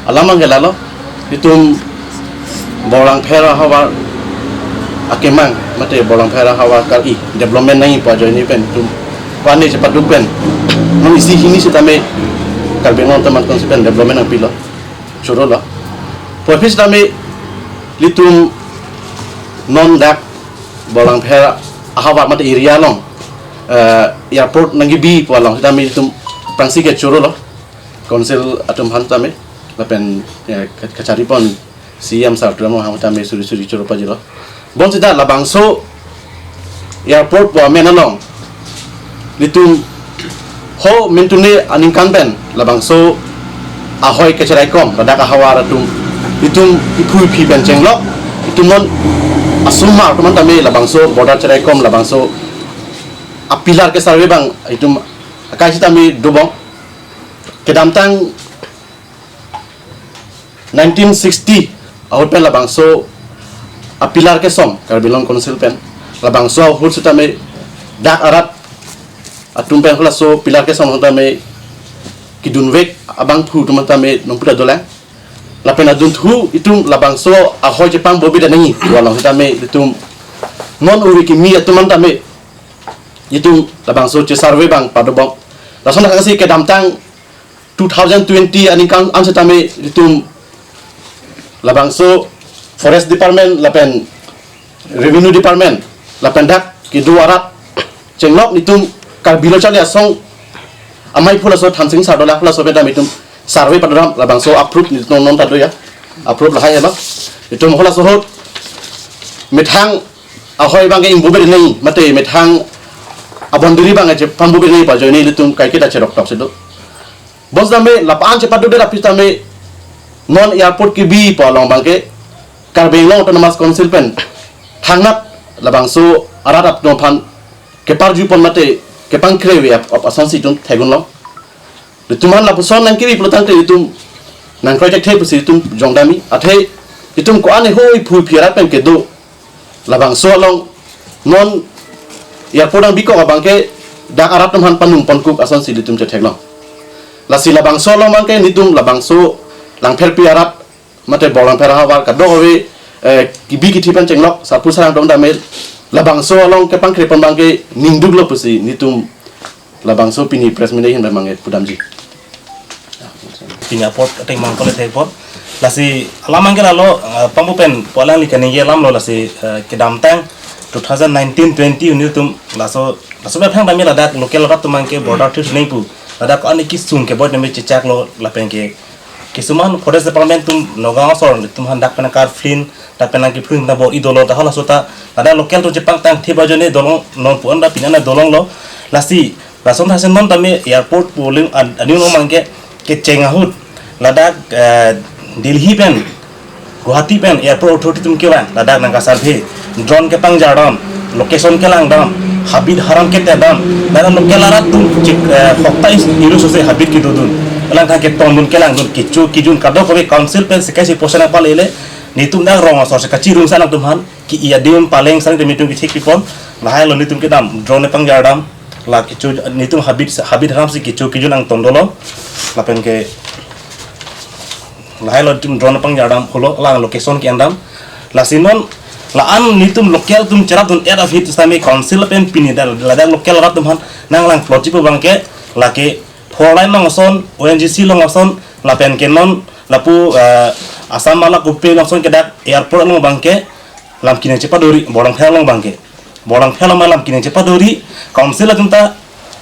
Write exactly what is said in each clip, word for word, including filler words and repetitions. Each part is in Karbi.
Alam abang ke lalo, itum Borlangpher ahavar akemang, mate Borlangpher ahavar kali development nangji pu ajoine pen itum kua-an chepaduk pen, non isi hini sitame Karbi Anglong Autonomous Council pen development nangpilo, chorolo. Puvoiphit sitame ilitum non dak Borlangpher ahavar mate area along, eh, airport nangkebi pu along sitame itum aphrangsi ke chorolo, council atum aphan tame, lapen, eh, ka-, kacharipon C M sir Tuliram Ronghang tame suri suri choro pajirlo. Bonsita labangso airport pu amen along ilitum ho mentune aningkan pen labangso ahoi kachiraikom ladak ahavar atum, itum iphu iphi pen chenglok, itum non asomar atum an tame labangso border chiraikom, labangso a-pillar ke-survey abang itum akai sitame dobom. Kedamtang nineteen sixty ahut pen labangso a-pillar kesom Karbi Anglong Council pen, labangso ahut sitame dak arat atum pen halaso pillar kesom sitame kedunvek abangphu atum tame nongpura dolang. Lapen adunthu itum labangso ahoi chepangbobe nangji pu along sitame itum non ove kimi atum an tame itum labangso che-survey abang padobom. Lason akansi kedamtang two thousand twenty aningkan an sitame itum labangso Forest Department lapen Revenue Department lapen dak kedo arat chenglok itum Karbi Lo Charli Asong amei phu laso Thansing sar dolang, phu laso pen tame itum survey padodam, labangso a-proof itum non ta do ya, a-proof lahai helo. Itum halaso ahut methang ahoi abang ke ingbobe nangji mate methang a-boundary abang ke chepangbobe nangji pu ajoine ilitum kaiketa cherok tok si do. Bonsitame lapu-an chepaduk det aphi tame non airport kebi pu along abang ke Karbi Anglong Autonomous Council pen thangnat labangso arat atum aphan keparjupon mate kepangkre ave ap-, ap-, asonsi itum theklong. Itum aphan lapuson nangkebi pulotangte itum nangkroi thekthe pusi itum jongdamji. Athe itum ko-an ho iphu iphi arat pen kedo labangso along non airport nangbi kok abang ke dak arat atum aphan panung ponkuk asonsi ilitum chetheklong. Lasi labangso along abang ke nelitum labangso Langpherpi arat mate Borlangpher ahavar kadokave, eh, kebi kethe pen chenglok, sarpo sarang dong damel, labangso along kepangkrepon abang ke ningduklo pusi nelitum labangso pini press meet ahin abang ke pudamji. Pini apot ateng mang kole thek apot. Lasi alam abang ke lalo, eh, pangbo pen pu alangli kaningje alam lo lasi, eh, kedamtang two thousand nineteen twenty nelitum laso, laso bethang tame ladak local arat atum abang ke border thirty nangji pu. Ladak ko-an kesung keboi tame chechaklo lapen ke kisuman Forest Department atum Nagaon asor atum aphan dak pen nangkarphlin, dak pen nangkephlin ta bor-i dolo, ta halaso ta ladak local atum chepangtangthe pu ajoine dolong, non pu-an ta pini an ta dolonglo. Lasi lason thasen non tame airport pu aling an-, aning along abang ke kecheng ahut ladak, eh, Delhi pen Guwahati pen airport authority atum kevang, ladak nangka-survey, drone kepangjardam, location kelangdam, habit haram ketedam, ladak local arat atum chik, eh, hokta is ilu sose habit kedodun, alangtha ketongdun kelangdun, kecho kejun kadokave council pen sekai si posan apa lele, nelitum dak rong asor si kachirung sa nangtum aphan, ke-i adim paleng sang nelitum kethekpipon, lahailo nelitum kedam, drone pangjardam, la kecho nelitum habit, habit haram si kecho kejun angtong dolo, lapen ke lahailo nelitum drone pangjardam holo, la location ke-endam. Lasi non la-an nelitum local atum cherapdun-et aphi sitame council pen pini dak ladak local arat atum aphan nanglang plot chipu abang ke lake four lane along ason, O N G C along ason, lapen ke non lapu, eh, Assam Malak Kupe along ason ke dak airport along abang ke lam kening chepadori, Borlangpher along abang ke. Borlangpher along lam kening chepadori, council atum ta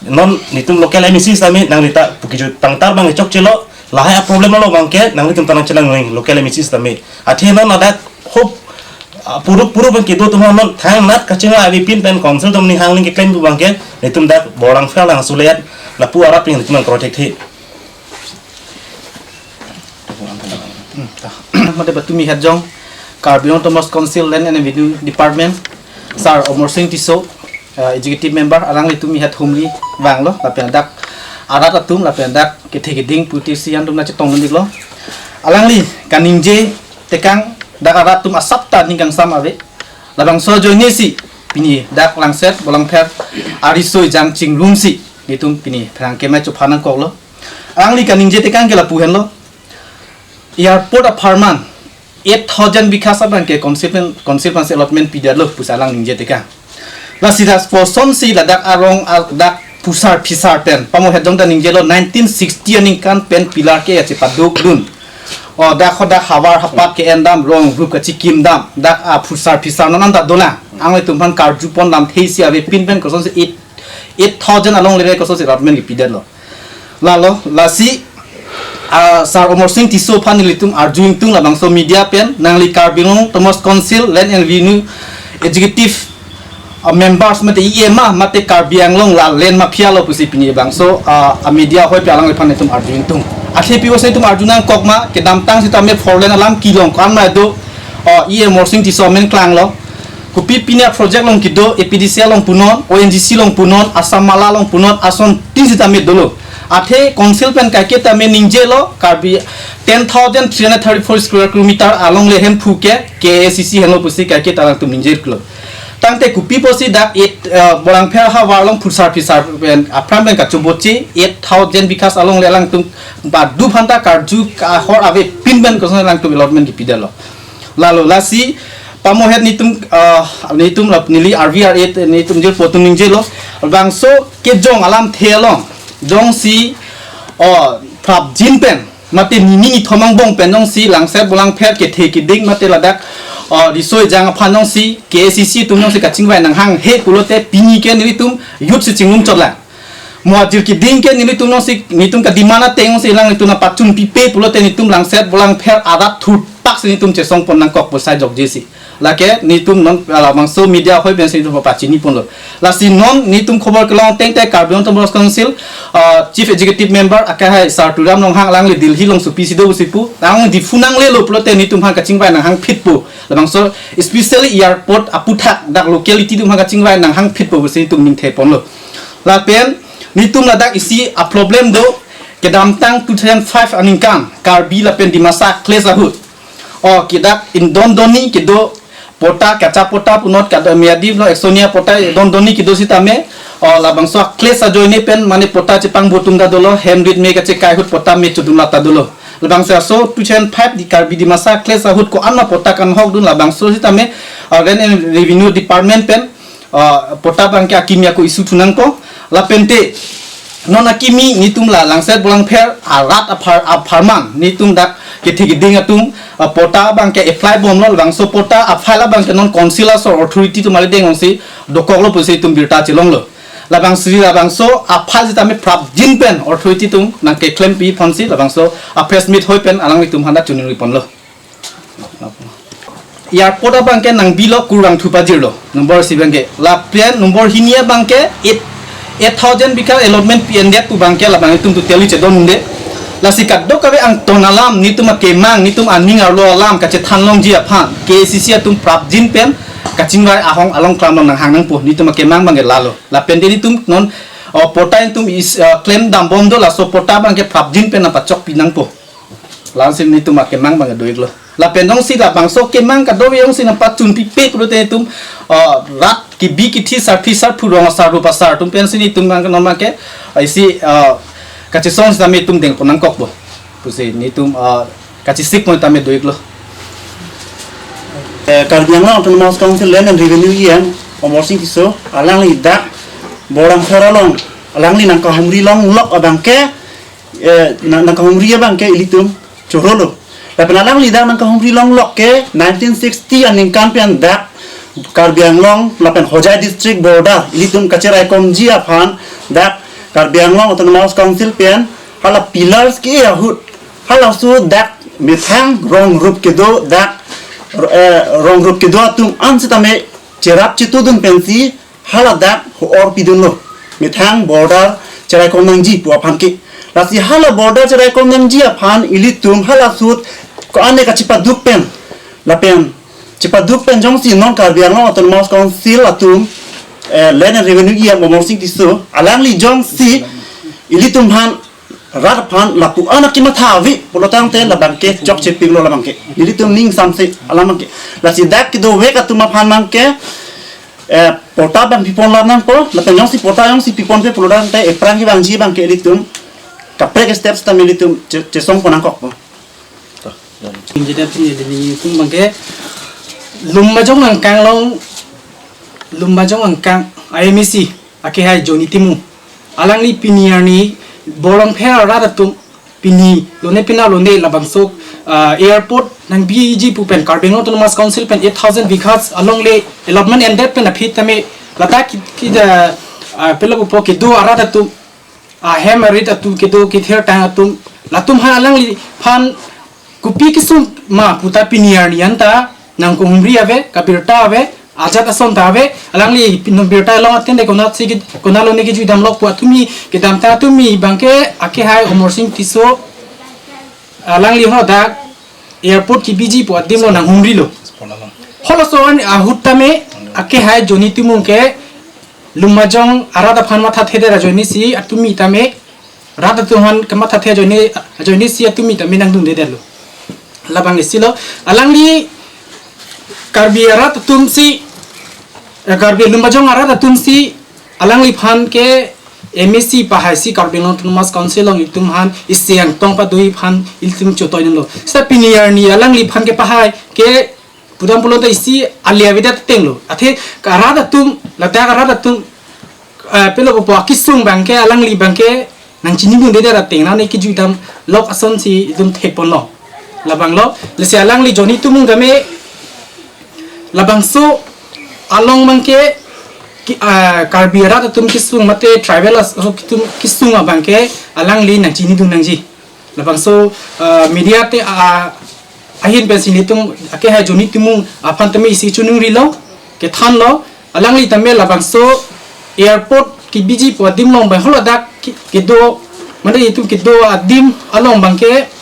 non nelitum local M A C sitame nangli ta pu kecho pangtar abang ke chokchelo, lahai a-problem along abang ke nanglitum ta nangchelang noi local M A C sitame. Athe non ladak hop, ah, puruk puruk abang kedo atum non thangnat kachinga avepin pen council atum ning hangling keklem pu abang ke nelitum dak Borlangpher along sulet lapu arat pen nelitum nangkroi thekthe. Mate patumi het jong Karbi Anglong Autonomous Council Land and Revenue Department, Sir Omor Sing Tisso, eh, Executive Member, alanglitum ihet humri vanglo, lapen dak arat atum, lapen dak kethe keding puti si antum nangchetongdun iklo. Alangli kaningje tekang dak arat atum asap ta ning kangsam ave. Labangso ajoine si pini dak Langset Borlangpher ariso ejang chingrumsi nelitum pini pherangke amei chophan nangkoklo. Alangli kaningje tekang ke lapu henlo. Airport apharman eight thousand bighas abangke council pen, council pensi allotment pidetlo pusi alang ningje tekang. Lasi dak kosonsi ladak arong a-, dak phusar phisar pen, pamohet jong ta ningjelo, nineteen sixty aningkan pen pillar ke kachepadukdun. O dak ho dak havar hapat ke-endam, rong rup kachekimdam, dak aphusar phisar non anta dolang. Anglitum aphan karjupon lamthe isi avepin pen kosonsi eight, eight thousand alongle kosonsi allotment kepidetlo. Lalo, lasi, ah, Sir Amarsing Tisso aphan nelitum arju ingtung labangso media pen, nangli Karbi Anglong Autonomous Council Land and Revenue Executive, ah, members mate E M a, mate Karbi Anglong la land mafia lo pusi pini bangso, ah, a media hoi pi alangliphan nelitum arju ingtung. Athe pi pusi nelitum arju nangkok ma, kedamtang sitame four lane alam kelong ko-an ma do, ah, E M Amarsing Tisso amen klanglo. Kopi pini a project along kedo, A P D C L along punon, O N G C along punon, Assam Mala along punon, asontin sitame dolo. Athe council pen kaike tame ningjelo, Karbi ten thousand three hundred thirty-four square kilometer alongle hemphu ke K A A C C henlo pusi kaike ta alangtum ningjelo. Tangte kopi pusi dak eight, eh, Borlangpher havar along phusar phisar pen, aphrang pen kachoboche, eight thousand bighas alongle alangtum badu phanta karju kahor avepin pen koson alangtum allotment kepidetlo. Lalo lasi pamohet nelitum, ah, nelitum la neli R V R A te nelitum jirpo atum ningjelo. Bangso kejong alamthe along jongsi, o, prapjin pen, mate nini nithom angbong pen jongsi Langset Borlangpher kethe keding mate ladak, o, riso ejang aphan jongsi K A A C C atum jongsi kachingvai nanghanghe pulote pini ke nelitum youth si chinglum chotlang. Mo ajir keding ke nelitum jongsi, nelitum ka-demand ateng jongsi alanglitum nangpachun pipe pulote nelitum Langset Borlangpher arat thurpak si nelitum chesongpon nangkok pu sai jokje si. Lake nelitum non, ah, labangso media hoi pensi nelitum pachiniponlo. Lasi non nelitum khobor kelong ateng te Karbi Anglong Autonomous Council, ah, Chief Executive Member akehai Sir Tuliram Ronghang alangli Delhi along supi si do pusi pu. Nang Diphu nanglelo pulote nelitum aphan kachingvai nanghangphitpo. Labangso especially airport aputhak dak locality atum aphan kachingvai nanghangphitpo pusi nelitum ningtheponlo. Lapen nelitum ladak isi a problem do, kedamtang two thousand five aningkan Karbi lapen Dimasa a-clash ahut, o, kedak indon donni kedo patta, kacha patta punot kada miyadi lo Eksonia patta indon donni kedo sitame, o, labangso a-clash ajoine pen mane patta chepangbo atum ta dolo, hem rit me kachekai ahut patta me chodun lata dolo. Labangso aso two thousand five di Karbi Dimasa a-clash ahut ko-an ma patta kanhokdun, labangso sitame, o, Land and Revenue Department pen, ah, patta abangke akimi ako issue thu nangpo. Lapente non akimi nelitum la Langset Borlangpher arat aphar, apharman nelitum dak kethe keding atum, ah, patta abangke apply bomlo, labangso patta a-file abangke non council asor authority atum ale dengongsi dokoklo pusi nelitum birta chelonglo. Labangsi labangso a-file sitame prapjin pen authority atum nangkeklem pi aphansi labangso a-press meet hoi pen alanglitum aphanta choningriponlo. Airport abangke nangbilo kurvangthu pajirlo. Number isi abangke. Lapen number hini abangke eight, eight thousand bigha allotment P N D F pu abangke labang nelitum totally chedonde. Lasi kadokave angton alam nelitum akemang, nelitum aning arlo alam kachethan longji aphan K A A C C atum prapjin pen kachingvai ahong along klam along nanghang nangpo, nelitum akemang abangke lalo. Lapente nelitum non, o, patta nelitum is, o, klem dambom do, laso patta abangke prapjin pen nangpachokpi nangpo. Lasi nelitum akemang abang do-iklo. Lapen jongsi labangso kemang kadokave jongsi nangpachun pipe pulote nelitum, ah, rat kebi kethe sarpi sarpo rong asar rup asar atum pensi nelitum abang non abangke, ah, isi, ah, kachesong sitame nelitum dengpon nangkokpo pusi nelitum, ah, kachesikpon tame do-iklo. Eh, Karbi Anglong Autonomous Council Land and Revenue E M Amarsing Tisso alangli dak Borlangpher along alangli nangkahumri longlok abangke, eh, nang, nangkahumri abangke ilitum chorolo. Lapen alangli dak nangkahumri longlok ke nineteen sixty aningkan pen dak Karbi Anglong lapen Hojai district border ilitum kacheraikomji aphan dak Karbi Anglong Autonomous Council pen hala pillars ke ahut halaso dak methang rong rup kedo dak, eh, rong rup kedo atum an sitame cherap chetudun pensi hala dak ho-or pidunlo. Methang border cheraikom nangji pu aphan ke. Lasi hala border cheraikom nangji aphan ilitum hala ahut ko-an ne kachepaduk pen. Lapen chepaduk pen jongsi non Karbi Anglong Autonomous Council atum, eh, Land and Revenue E M Amarsing Tisso alangli jongsi ilitum aphan rat aphan lapu-an akematha ave pulo tangte labangke chokchepiklo labangke. Nelitum ning samse alam abangke. Lasi dak kedovek atum aphan abangke, eh, patta abang pipon lam nangpo, lapen jongsi patta jongsi piponpe pulo tangte ephrang kevangji abangke ilitum kaprek step sitame ilitum che-, chesongpon nangkokpo. Injida pini dini tung bangke Lumbajong angkang along, Lumbajong angkang I M A C akehai Johnny Timung. Alangli pini arni Borlongpher arat atum pini lone pina lone labangso, ah, airport nangbiji pu pen Karbi Anglong Autonomous Council pen eight thousand bighas along le allotment endet pen aphi tame ladak ki, ki, ah, ah, pelo pupo kedo arat atum, ahem arit atum kedo kithir tang atum, latum ha alangliphan kopi kesung ma puta pini arni anta nangkehumri ave, kabirta ave, ajat ason ta ave, alangli pini birta along atende konatsi ke, konat lone kejui damlok pu atumi kedam ta atumi bangke akehai Amarsing Tisso alangli hadak airport kebiji pu adim lo nanghumrilo. Halaso an ahut tame akehai Johnny Timung ke Lumbajong arat aphan mathathedet ajoinesi atumi tame rat atum aphan kemathathe ajoine, ajoinesi atumi tame nangdundedetlo. Labang isi lo, alangli Karbi arat atumsi, eh, Karbi Lumbajong arat atumsi alangliphan ke M A C pahaisi Karbi Anglong Autonomous Council along itum aphan isi angtong padoi aphan ilitum chotoi lo. Seta pini arni alangliphan kepahai ke pudam pulote isi ali avedet ateng lo. Athe ka arat atum, ladak arat atum, eh, pelo pupo akesung bangke alangli bangke nangchinidundedet ateng nane kejui damlok asonsi itum thekponlo. Labang lo, lasi alangli Johnny Timung tame labangso along bangke ki, ah, Karbi arat atum kesung mate tribal as, aso kitum kesung abangke alangli nangchinidun nangji. Labangso, ah, media te, ah, ahin pensi nelitum akehai Johnny Timung aphan tame isi choningri lo, kethan lo, alangli tame labangso airport kebiji pu adim along bang haladak ki, kedo, mane itum kedo adim along bangke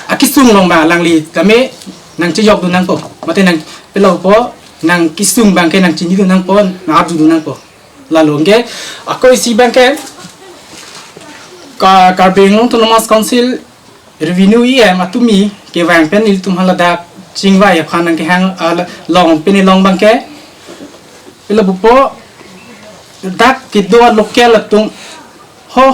akesung along bang alangli tame nangchejokdun nangpo, mate nang pelo pupo nangkesung bangke nangchinidun nangpo, nang-arjudun nangpo. Lalo ke, ako isi bangke ka Karbi Anglong Autonomous Council Revenue E M atumi kevang pen ilitum haladak chingvai aphan nangkehang, ah, la, long pen long bangke pelo pupo dak kedo local atum ho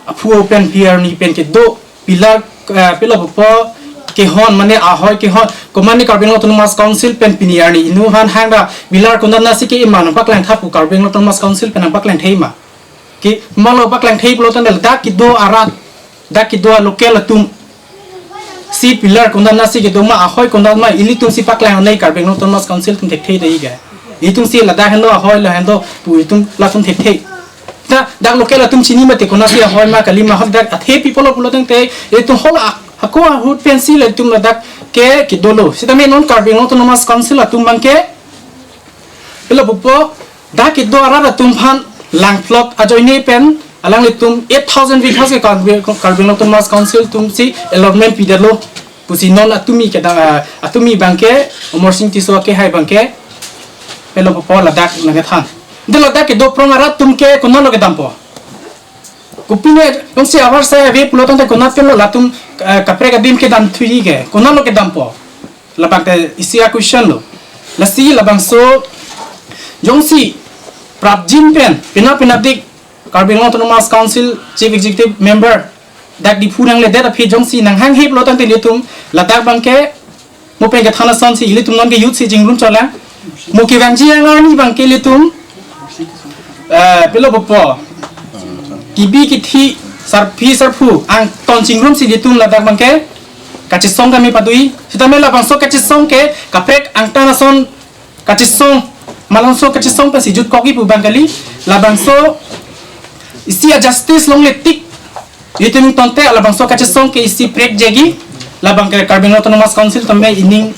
aphu pen pier ni pen kedo pillar, eh, pelo pupo kehon mane ahoi kehon. Komane Karbi Anglong Autonomous Council pen pini arni inut aphan hangda pillar konatnasi ke-e ma nangpaklang tha pu Karbi Anglong Autonomous Council pen nangpaklang thei ma? Ke malo paklang thei pulo tangte dak kedo arat, dak kedo local atum si pillar konatnasi kedo ma, ahoi konat ma, ilitumsi paklang nei Karbi Anglong Autonomous Council atum thekthe dei ga. Itumsi ladak henlo ahoi lo henlo pu itum latum thekthe. Ta dak local atum chini mate konatsi ahoi ma kali ma hok dak athe people pulo tangte itum hol a, hako ahut pensi le itum ladak ke kedolo. Sitame non Karbi Anglong Autonomous Council atum bangke pelo pupo dak kedo arat atum aphan langplot ajoine pen alanglitum eight thousand bighas ke Karbi, Karbi Anglong Autonomous Council atumsi allotment pidetlo pusi non atumi kedang, ah, atumi bangke Amarsing Tisso akehai bangke pelo pupo ladak nangkethan. De ladak kedo prong arat atum ke konatlo kedampo? Kopine jongsi avar sai ave pulo tangte konat pen lo latum, eh, kaprek adim kedam thuji ke? Konatlo kedampo? Labang te isi a-question lo. Lasi labangso jongsi prapjin pen pina pina dik Karbi Anglong Autonomous Council Chief Executive Member dak Diphu nangledet aphi jongsi nanghanghe pulo tangte ilitum ladak bangke mo pen kethan asonsi ilitum non ke youth si chingrum cholang. Mo kevangji angarni bangke ilitum, eh, pelo pupo kebi kethe sarpi sarpo angton chingrumsi ilitum ladak bangke kachesong kami padoi. Sitame labangso kachesong ke kaprek angtan ason kachesong, malomso kachesong pensi jutkokji pu bang kali, labangso isi a-justice longle tik itum tangte labangso kachesong ke isi prekjiji, labang ke Karbi Anglong Autonomous Council tame ining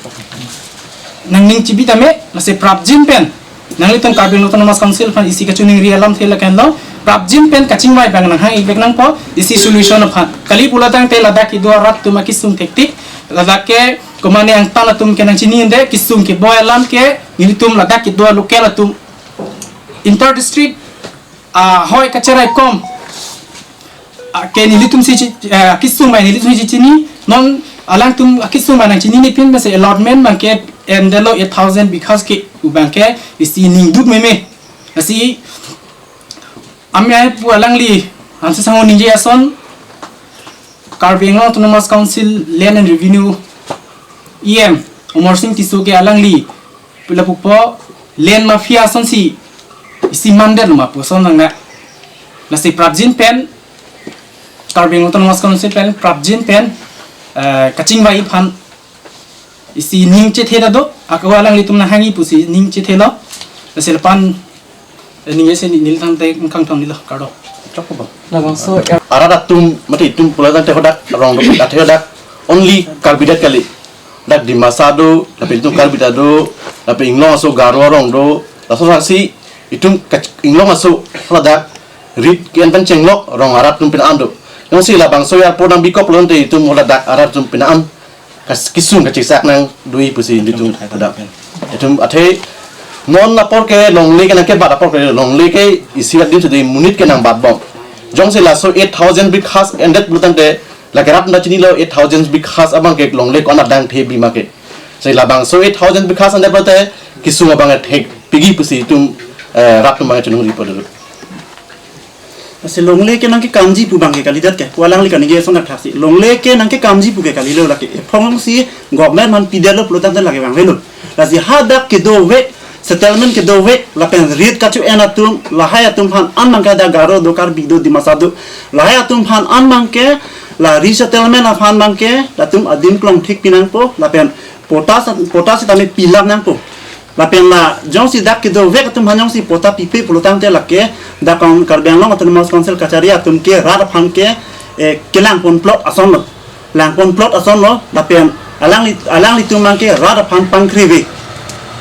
nangning chibi tame, lasi prapjin pen nanglitum Karbi Anglong Autonomous Council aphan isi kachiningri alamthe lahenlo, prapjin pen kachingvai bang nanghang-ik vek nangpo isi solution aphan. Kali pulo tangte ladak kedo arat atum akesung thektik, ladak ke komane angtan atum ke nangchinide, kesung keboi alam ke nelitum ladak kedo local atum inter district, ah, ahoi kacherai kom, ah, ke nelitumsi chi, ah, kesung bai nelitumsi chini, non alangtum akesung bai nangchinine pin pensi allotment bangke endetlo eight thousand bighas ke pu bangke isi ningduk meme. Lasi amya pu alangli ansi sango ningje ason Karbi Anglong Autonomous Council Land and Revenue E M Amarsing Tisso ke alangli lapupo land mafia asonsi isi mandet ma puson nang na. Lasi prapjin pen, Karbi Anglong Autonomous Council pen prapjin pen, eh, kachingvai aphan isi ning chethe ta do, ako alanglitum nahangji pusi ning chethelo. Lasi lapen, eh, ning ese ni nil tangte kangthong nilo, kardom. Labangso arat atum, mate itum pulo tangte hadak rong do, athe hadak only Karbi det kali. Dak Dimasa do, lapen itum Karbi ta do, lapen Inglong aso Garo arong do, laso saksi itum kach-, Inglong aso ladak rit ke-en pen chenglok rong arat atum pina an do. Jongsi labangso airport nangbikok pulo tangte itum ladak arat atum pina an kas-, kesung kacheksak nangji pusi nelitum hadak. Itum athe non apor ke longle ke nangkebat apor ke longle ke isi adim sidi monit ke nangbatbom. Jongsi laso eight thousand brick house endet pulo tangte lake rat nangchinilo eight thousand brick house abang ke longle ko-an adang the bima ke. Si labangso eight thousand brick house endet pulote kesung abang thek piji pusi itum, eh, rat atum abang choningri po do. Lasi longle ke nangkekamji pu abang ke kalidet ke, pu alangli kaningje ason thaksi. Longle ke nangkekamji pu ke kalilo lake. Ephongsi government aphan pidetlo pulo tangte lake vanglelo. Lasi hadak kedovek, settlement kedovek, lapen rit kacho-en atum, lahai atum aphan an abang ke dak Garo do, Karbi do, Dimasa do. Lahai atum aphan an abang ke, la resettlement aphan abang ke, latum adim klong thik pinangpo, lapen patta sa-, patta sitame pilap nangpo. Lapen la jongsi dak kedovek atum aphan jongsi patta pipe pulo tangte lake dak Kar-, Karbi Anglong Autonomous Council kachari atum ke rat aphan ke, eh, kelangpon plot asonlo. Langpon plot asonlo, lapen alangli, alanglitum abang ke rat aphan pangkri ave.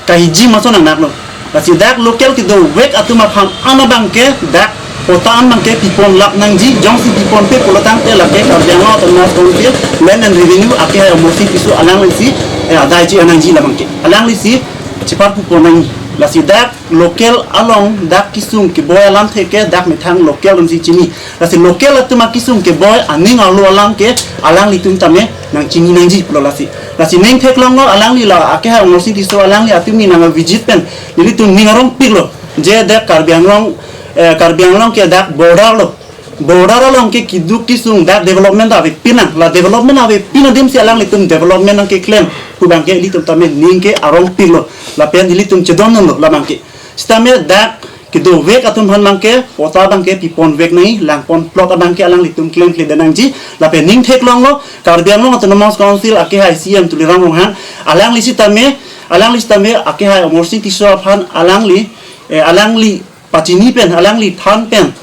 Kahiji maso nangnaklo. Lasi dak local kedovek atum aphan an abang ke dak patta an abang ke piponlap nangji, jongsi piponpe pulo tangte lake Karbi Anglong Autonomous Council Land and Revenue akehai Amarsing Tisso alanglisi, eh, adai che-en nangji labang ke. Alanglisi chepar pupon nangji. Lasi dak local along dak kesung keboi alamthe ke dak methang local atumsi chini. Lasi local atum akesung keboi aning arlo alam ke alanglitum tame nangchini nangji pulo lasi. Lasi ning theklonglo alangli la akehai Amarsing Tisso alangli atum ni nangvisit pen nelitum ning arongpiklo. Je dak Karbi Anglong, eh, Karbi Anglong ke dak border lo. Border along ke keduk kesung dak development avepin nang. La development avepin adimsi alanglitum development nangkeklem pu abang ke ilitum tame ning ke arongpiklo. Lapen ilitum chedondunlo labang ke. Sitame dak kedovek atum aphan abang ke patta abang ke piponvek nangji, langpon plot abang ke alanglitum klemkledet nangji. Lapen ning theklonglo Karbi Anglong Autonomous Council akehai C E M Tuliram Ronghang, alangli sitame, alangli sitame akehai Amarsing Tisso aphan alangli, eh, alangli pachini pen, alangli than pen,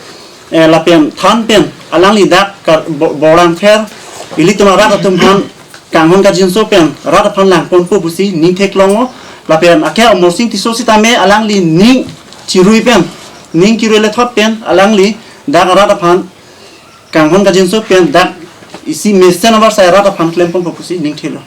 eh, lapen than pen alangli dak kar-, bo-, borangpher ilitum arat atum aphan kanghon kangjinso pen rat aphan langponpo pusi ning theklonglo. Lapen akehai Amarsing Tisso sitame alangli ning chirui pen, ning chirui lethot pen alangli dak rat aphan kanghon kangjinso pen dak isi mesen avarsai rat aphan klemponpo pusi ning thelo.